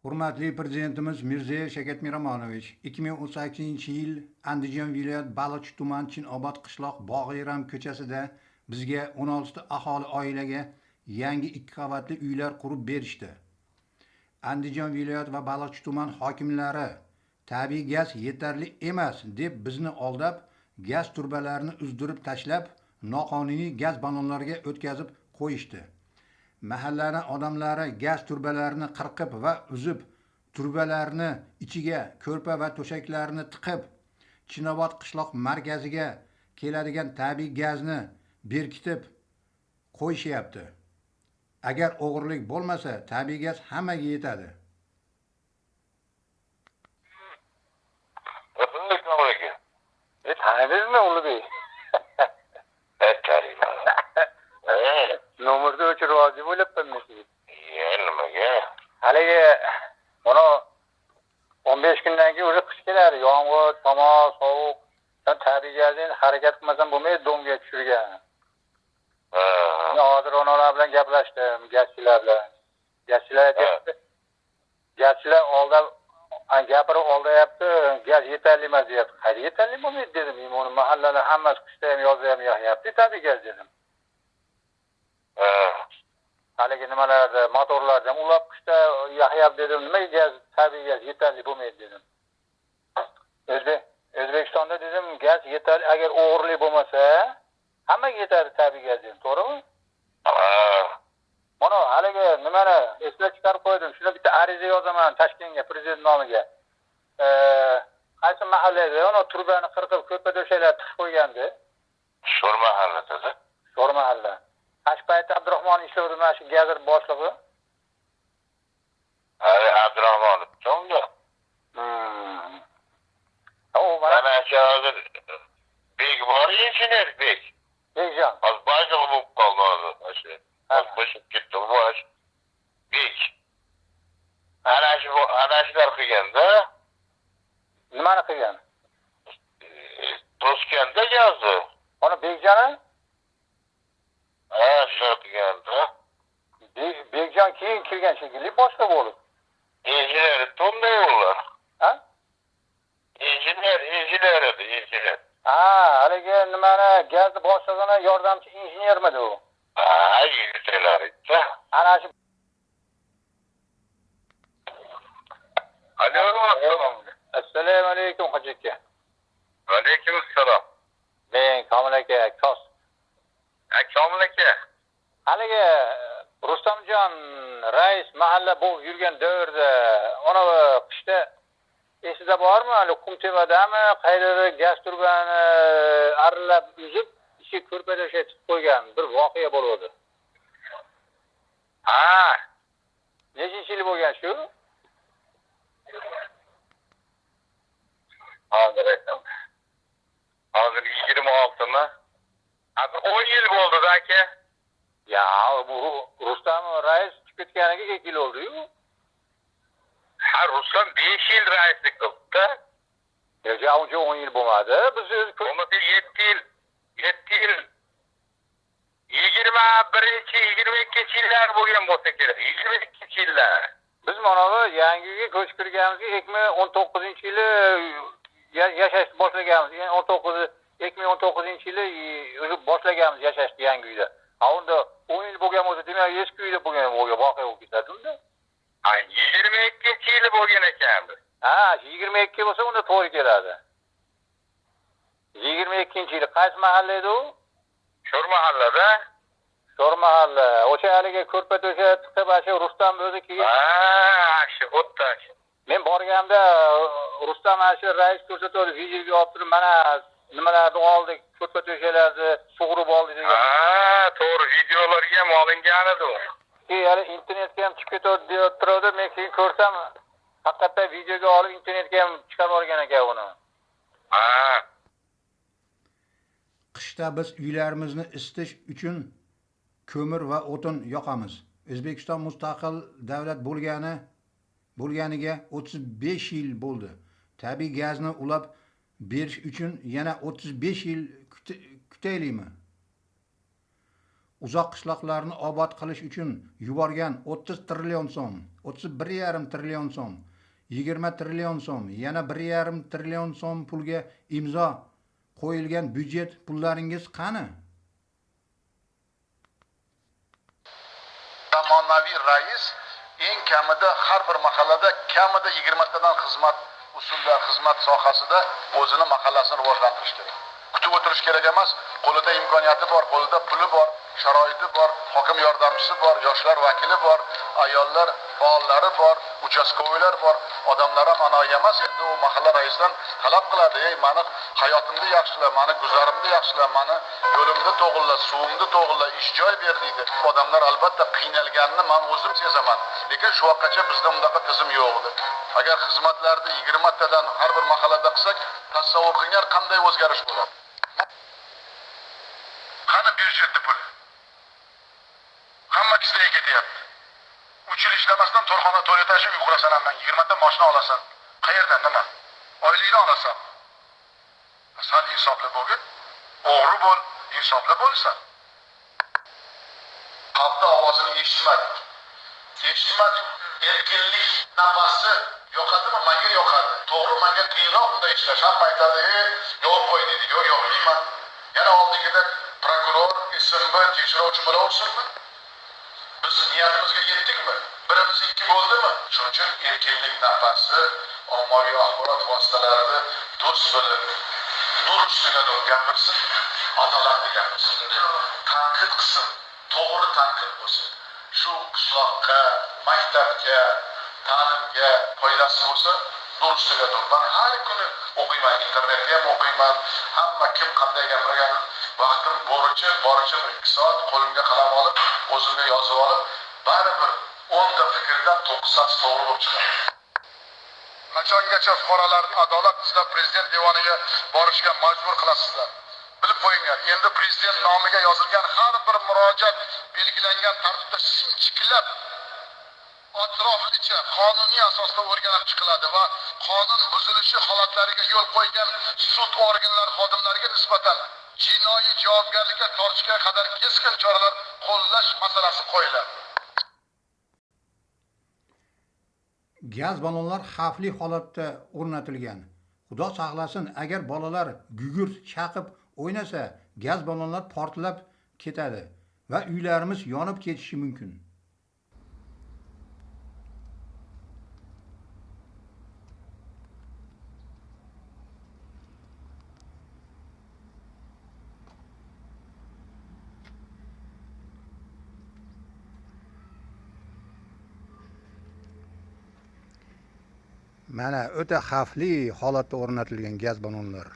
Hurmatli Prezidentimiz Mirziyoyev Shavkat Miromonovich, 2018-yil Andijon viloyat Baliqchi tuman Chinobod qishloq Bog'iram ko'chasida bizga 16 ta aholi oilaga yangi 2 qavatli uylar qurib berishdi. Andijon viloyat va Baliqchi tuman hokimlari tabiiy gaz yetarli emas deb bizni aldab, gaz turbalarini uzdirib tashlab, noqonuniy gaz ballonlarga o'tkazib qo'yishdi. Mahallani odamlari gaz turbalarini qirqib va uzib, turbalarni ichiga ko'rpa va to'shaklarni tiqib, Chinobod qishloq markaziga keladigan tabiiy gazni berkitib qo'yishyapti. Agar o'g'irlik bo'lmasa, tabiiy gaz hammaga yetadi. Assalomu alaykum. Tanıdınız mı Ulu Bey? Evet, tanıyman. Nomerni o'chirib oldi deb o'ylabman men sizni. Nimaga? Haligi mana 15 kundan keyin уже qish keladi. Yomg'ir, shamol, sovuq. Sen tabiiy gazni harakat qilmasam bo'lmaydi domga tushirgan. Men hozir onalar bilan gaplashdim, gazchilar bilan. Gazchilar aytyapti. Gazchilar aldab gapirib aldayapti, gaz yetarli emas deyapti. Qayerga yetarli bo'lmaydi dedim. Men uni mahallalar hammasi qishda ham yozda ham yoqyapti tabiiy gaz dedim. Haligi nimalarda, motorlarda ham ulab qishda yoqyapti dedim. Nimaga gaz, tabiiy gaz yetarli bo'lmaydi dedim. O'zbekistonda dedim gaz yetarli, agar o'g'irlik bo'lmasa, hammaga yetadi tabiiy gaz dedim, to'g'rimi? Mana haligi nimani eslab chiqarib qo'ydim. Shuni bitta ariza yozaman Toshkentga, prezident nomiga. Qaysi mahallada ana turbani qirqib ko'rpa to'shaklar tiqib qo'ygandi. Sho'r mahallada. Sho'r mahalla. Shu paytda Abdurahmon ishlovdi, mana shu gazir boshlig'i. Hali Abdurahmon unda. O mana shu hozir Bek bor, injener Bek. Bekjon. Hozir boshlig'i bo'lib qoldi hozir. Hozir qo'shib ketdi bosh. Bek. Ana shu ana shular qilganda. Nimani qilgan? To'skanda gazni. Ana Bekjoni? Ha, shular qilganda. Bekjon keyin kirgan shekilli boshqa bo'lib. Injener to'nday ular. Ha? Injener edi, injener. Ha, haligi nimani gaz boshlig'ini yordamchi injenermidi u? Ha, yigitlar edi. Ana shu. Alo, assalomu alaykum hoji aka. Va alaykum assalom. Men Komil aka, Kos. Ha, Komil aka. Haligi Rustamjon rais mahalla bo'lib yurgan davrda, ana qishda esida bormi? Hali Qumtevadami, qayerda gaz turbani aralab uzib, ichiga ko'rpa to'shak tiqib qo'ygan bir voqea bo'ldi. Ha, nechinchi yil bo'lgan shu? Hozir aytaman. Hozir 26mi? Hozir 10 yil bo'ldi aka. Ya, bu Rustam rais chiqib ketganiga 2 yil oldi-yu. Ha, Rustam 5 yil raislik qildi. Ya, uncha 10 yil bo'lmadi. Biz o'zi bo'lmasa 7 yil, 7 yil. 21-chi, 22-yillar bo'lgan bo'lsa kerak. 22-yillar. Biz mana bu yangi uyga ko'chib kirganimizga 2019-yili yashashni boshlaganmiz. Yani 2019-yili o'zi boshlaganmiz yashashni yangi uyda. Ha, unda 10 yil bo'lgan bo'lsa, demak eski uyda bo'lgan voqea bo'lib ketadi unda. Ha, 22-yili bo'lgan ekan. Ha, 22 bo'lsa unda to'g'ri keladi. 22-yili qaysi mahalla edi u? Sho'r mahallada. Sho'r mahalla. O'sha haligi ko'rpa to'shak tiqib, shu Rustam o'zi keyin. Ha, shu xuddi. Men borganimda Rustam ana shu rais ko'rsatdi, videoga olib turib, mana nimalarni oldik, ko'rpa to'shaklarni sug'urib oldik degan. Ha, to'g'ri, videolarga ham olingan edi u. Keyin hali internetga ham chiqib ketadi deb turadi, men keyin ko'rsam, haqiqatda videoga olib internetga ham chiqarib olgan ekan uni. Ha. Qishda biz uylarimizni isitish uchun ko'mir va o'tin yoqamiz. O'zbekiston mustaqil davlat bo'lganiga 35 yil bo'ldi. Tabiiy gazni ulab berish uchun yana 35 yil kutaylikmi? Uzoq qishloqlarni obod qilish uchun yuborgan 30 trillion so'm, 31,5 trillion so'm, 20 trillion so'm, yana 1,5 trillion so'm pulga imzo qo'yilgan byudjet pullaringiz qani? Zamonaviy rais eng kamida har bir mahallada kamida 20 tadan xizmat usullar, xizmat sohasida o'zini mahallasini rivojlantirish kerak. Kutib o'tirish kerak emas, qo'lida imkoniyati bor, qo'lida puli bor, sharoiti bor, hokim yordamchisi bor, yoshlar vakili bor, ayollar faollari bor, uchastkovoylar bor. Odamlar ham anoyi emas, endi u mahalla raisidan talab qiladi: "Ey, meni hayotimni yaxshila, meni guzarimni yaxshila, meni yo'limni to'g'rila, suvimni to'g'rila, ish joy ber" deydi. Odamlar albatta qiynalganini men o'zim sezaman. Lekin shu vaqtgacha bizda bundaqa tizim yo'q edi. Agar xizmatlarni 20 tadan har bir mahallada qilsak, tasavvur qilinglar qanday o'zgarish bo'ladi. Qani byudjetni puli? Hamma kishiga ketyapti. 3 yil ishlamasdan 4 xona 4 etajli uy qurasan, hamdan 20 ta mashina olasan. Qayerdan, nima? Oylikni olasan. Sal insofli bo'lgin, o'g'ri bo'l, insofli bo'lsan. Xalqning ovozini eshitmadik. Eshitmadik. Erkinlik nafasi yoqadimi? Menga yoqadi. To'g'ri, menga qiyinroq unda ishlash. Hamma aytadi, "Ey, yo'q qo'y" deydi. Yo'q, yo'qmayman. Yana oldingida prokuror, SMB tekshiruvchi bo'laversinmi? Biz niyatimizga yetdikmi? Birimiz ikki bo'ldimi? Shuning uchun erkinlik nafasi ommaviy axborot vositalarida do'st bo'lib, nur ustiga nur gapirsin, adolatli gapirsin. Tanqid qilsin, to'g'ri tanqid bo'lsin. Shu qishloqqa, maktabga, ta'limga foydasi bo'lsa, nur ustiga nur. Men har kuni o'qiyman, internetda ham o'qiyman. Hamma kim qanday gapirganini vaqtim boricha 1-2 soat qo'limga qalam olib, o'zimga yozib olib, baribir 10 ta fikrdan 9 tasi to'g'ri bo'lib chiqadi. Qachongacha fuqarolarni adolat izlab prezident devoniga borishga majbur qilasizlar? Bilib qo'yinglar, endi prezident nomiga yozilgan har bir murojaat belgilangan tartibda sinchiklab atroflicha qonuniy asosda o'rganib chiqiladi va qonun buzilishi holatlariga yo'l qo'ygan sud organlari xodimlariga nisbatan jinoiy javobgarlikka tortishga qadar keskin choralar qo'llash masalasi qo'yiladi. Gaz ballonlar xavfli holatda o'rnatilgan. Xudo saqlasin, agar bolalar gugurt chaqib o'ynasa, gaz ballonlar portlab ketadi va uylarimiz yonib ketishi mumkin. Mana o'ta xavfli holatda o'rnatilgan gaz ballonlar.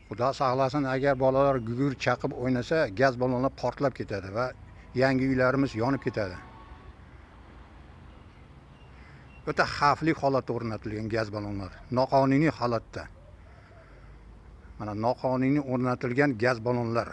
Xudo saqlasin, agar bolalar gugurt chaqib o'ynasa, gaz ballonlar portlab ketadi va yangi uylarimiz yonib ketadi. O'ta xavfli holatda o'rnatilgan gaz ballonlar, noqonuniy holatda. Mana noqonuniy o'rnatilgan gaz ballonlar.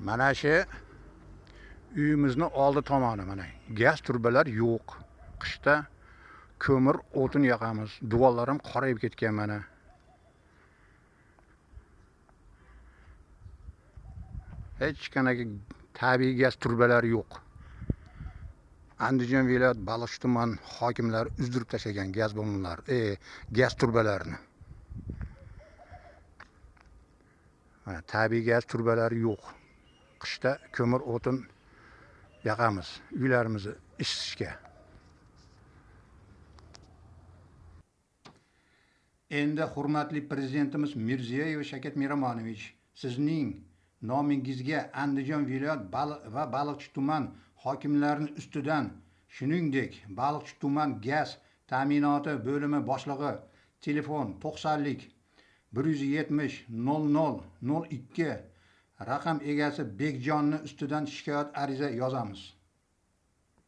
Mana shu uyimizni oldi tomoni mana gaz turbalar yo'q. Qishda ko'mir, o'tin yoqamiz. Devorlar ham qorayib ketgan mana. Hech qanaqa tabiiy gaz turbalari yo'q. Andijon viloyat Baliqchi tuman hokimlari uzdirib tashlagan gaz ballonlar, gaz turbalarini. Mana tabiiy gaz turbalari yo'q. Qishda ko'mir, o'tin yoqamiz uylarimizni isitishga. Endi hurmatli prezidentimiz Mirziyoyev Shavkat Miromonovich, sizning Nomingizga Andijon viloyat va Baliqchi tuman hokimlarini ustidan, shuningdek, Baliqchi tuman gaz ta'minoti bo'limi boshlig'i telefon 90 170 00 02 raqam egasi Bekjonni ustidan shikoyat ariza yozamiz.